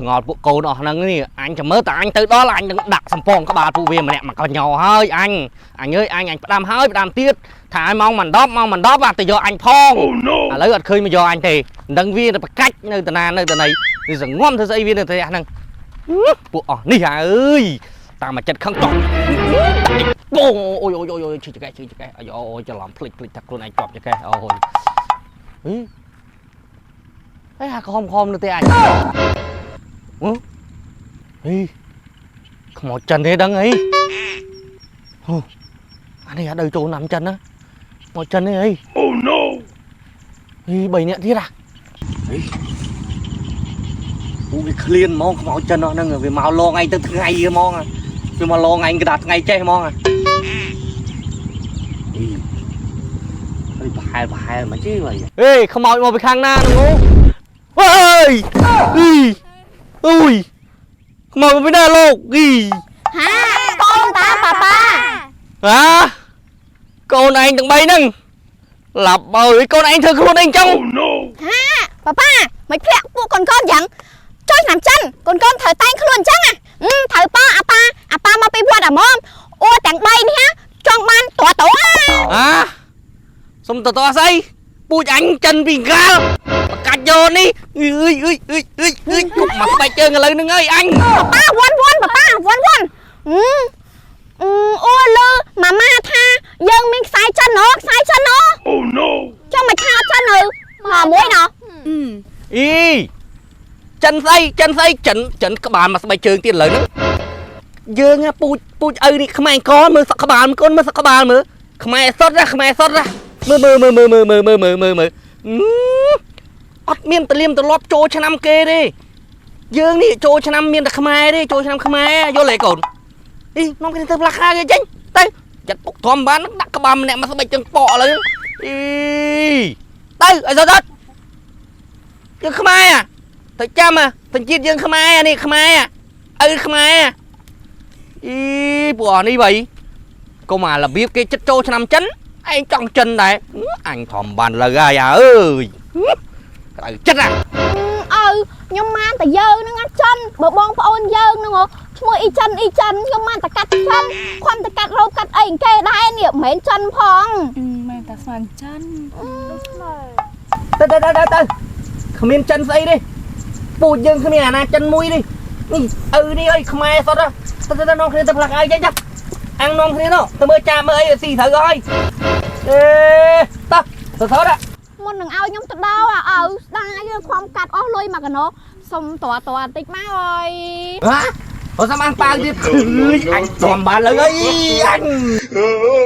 ឆ្ងល់ពួកកូនអស់ហ្នឹងនេះអញចាំមើលតែអញទៅដល់អញនឹងដាក់សំពងក្បាលពួកវាម្នាក់មកកញោហើយអញអញអើយអញអញផ្ដាំហើយផ្ដាំទៀតថាឲ្យម៉ោងមិន10ម៉ោងមិន10អាទៅយកអញផងឥឡូវអត់ឃើញមកយកអញទេមិនដឹងវាទៅប្រកាច់នៅតាណានៅតាណីនេះសងំធ្វើស្អីវានៅផ្ទះហ្នឹងពួកអស់នេះអើយតាមមកចិត្តខឹងចង់បងអូយអូយអូយអូយឈឺចកេះឈឺចកេះអាយអូយច្រឡំភ្លេចភ្លេចថាខ្លួនឯងជាប់ចកេះអូយហីអេអាខំខំនៅទេអញ អូហីខ្មោចចិនទេដឹងអីអូអានេះអាដៅចូលឆ្នាំចិនណាខ្មោចចិនទេអី Oh no! ហី3នាក់ទៀតអាហីអូវាឃ្លានហ្មងខ្មោចចិនហ្នឹងវាមកលងឯងទៅថ្ងៃហ្មងវាមកលងឯងក្តារថ្ងៃចេះហ្មងហីហីប្រហែលប្រហែលមកជិះវ៉ៃហេខ្មោចមកពីខាងណាហ្នឹងអូអើយអីអូយខ្មោចមកពីណាលោកអី ហាកូនតាប៉ាប៉ា ហាកូនឯងទាំង3ហ្នឹងឡាប់បើកូនឯងធ្វើខ្លួនឯងចឹង Oh no! ហាប៉ាប៉ាមិនភ្លាក់ពួកកូនកូនយ៉ាងចូលឆ្នាំចិនកូនកូនត្រូវតែងខ្លួនអញ្ចឹងណាត្រូវប៉ាអាប៉ាអាប៉ាមកពីវត្តអាមុំអូទាំង3នេះហាចង់បានតត អាសុំតតស្អីពូជអញចិនពីកាលបកាច់យកនេះអើយអើយអើយអើយអើយគប់មកស្បែកជើងឥឡូវហ្នឹងអើយអញ ប៉ាប៉ាវ៉ាន់វ៉ាន់ប៉ាប៉ាវ៉ាន់វ៉ាន់អឺអូលើម៉ាម៉ាថាយើងមានខ្សែចិនហ៎ខ្សែចិនហ៎ Oh no! ចង់មកឆាចិននៅមកមួយណោះ អីចិនស្អីចិនស្អីចិនចិនក្បាលមកស្បែកជើងទៀតឥឡូវហ្នឹងយើងពូជពូជឪនេះខ្មែរកមើលសក់ក្បាលកូនមើលសក់ក្បាលមើលខ្មែរសុតណាខ្មែរសុតណាមើលមើលមើលមើលមើលមើលមើលមើលមើលមើលអត់មានតលៀមទលាប់ចូលឆ្នាំគេទេយើងនេះចូលឆ្នាំមានតែខ្មែរទេចូលឆ្នាំខ្មែរយល់ទេកូនអីនាំគ្នាទៅផ្លាស់ខាគេចេញទៅចាត់ពុកធំបានដាក់ក្បាលម្នាក់មកស្បែកជើងប៉កឥឡូវអីទៅឲ្យសុតយើងខ្មែរទៅចាំសញ្ជាតិយើងខ្មែរនេះខ្មែរឪខ្មែរអីពួកអស់នេះវ៉ៃកុំអារបៀបគេចិត្តចូលឆ្នាំចិនឯងចង់ចិនដែរអញធំបានលើហើយអើយក្តៅចិត្តអា ឪខ្ញុំបានតែយើងនឹងអត់ចិនបើបងប្អូនយើងនឹងឈ្មោះអ៊ីចិនអ៊ីចិនខ្ញុំបានតែកាត់ចិនខំតែកាត់រោបកាត់អីគេដែរនេះមិនមែនចិនផង មែនតាស្មានចិន ទៅទៅទៅទៅគ្មានចិនស្អីទេពូជយើងគ្មានអាណាចិនមួយទេនេះឪនេះអើយខ្មែរសុទ្ធទៅទៅនាំគ្នាទៅផ្លាក់អីចេញចាអាំងនាំគ្នានោះទៅមើលចាមើលអីស៊ីត្រូវហើយអេតោះទៅទៅ មុននឹងឲ្យខ្ញុំទៅដល់ឪស្ដាយយើងខំកាត់អស់លុយមកកណោសុំតតបន្តិចមកអើយ ហ៎អូសំអានប៉ាវទៀតអញចំបានលើអីអញ Oh.